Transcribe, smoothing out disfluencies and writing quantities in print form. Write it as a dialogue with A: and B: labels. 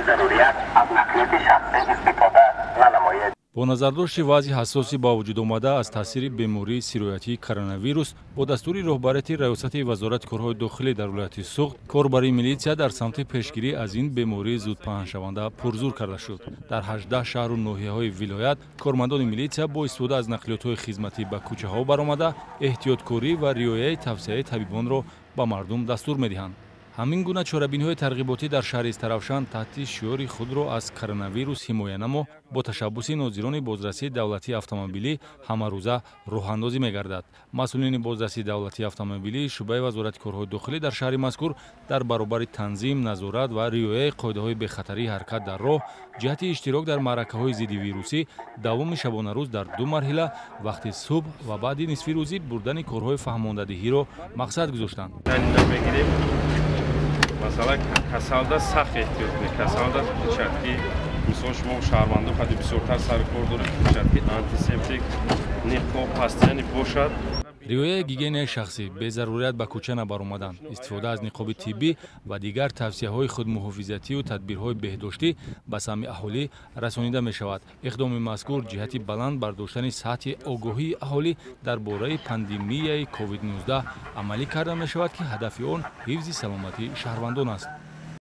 A: Безарурият аз нақлиёти шахсӣ истифода нанамоед.
B: Бо назардошти вазъи ҳассоси ба вуҷуд омада аз таъсири бемории сироятии коронавирус, бо дастури роҳбарияти Раёсати Вазорати корҳои дохилӣ дар вилояти Суғд, корбари милитсия дар самти пешгирӣ аз ин бемории зудпаҳншаванда пурзур карда шуд. Дар 18 шаҳру ноҳияҳои вилоят кормандони милитсия бо истифода аз нақлиётҳои хизматӣ ба кӯчаҳо баромада, эҳтиёткорӣ ва риояи тавсияи табибонро ба мардум дастур медиҳанд. Ҳамин гуна чорабиниҳои тарғиботӣ дар шаҳри Истаравшан таҳти шиёри «Худро аз коронавирус ҳимоя намо» бо ташаббуси нозирони бозрасии давлатии автомобилӣ ҳамарӯза роҳандозӣ мегардад. Масъулини бозрасии давлатии автомобилии шӯъбаи Вазорати корҳои дохилӣ дар шаҳри мазкур дар баробари танзим, назорат ва риояи қоидаҳои бехатарии ҳаракат дар роҳ, ҷиҳати иштирок дар маъракаҳои зиддивирусӣ давоми шабонарӯз дар ду марҳила, вақти субҳ ва баъди нисфи рӯзӣ, бурдани корҳои фаҳмондадиҳиро мақсад гузоштанд.
C: Масалан, касалда сахт эҳтиёт кунед. Касалда перчатки, мисол, шумо шаҳрвандо қади бисёртар сари кор доред, перчатки, антисептик, ниқоб постоянно бошад.
B: Риояи гигиенаи шахсӣ, безарурият ба кӯча набаромадан, истифода аз ниқоби тиббӣ ва дигар тавсияҳои худмуҳофизатию тадбирҳои беҳдоштӣ ба самъи аҳолӣ расонида мешавад. Иқдоми мазкур ҷиҳати баланд бардоштани сатҳи огоҳии аҳолӣ дар бораи пандемияи COVID-19 амалӣ карда мешавад, ки ҳадафи он ҳифзи саломатии шаҳрвандон аст.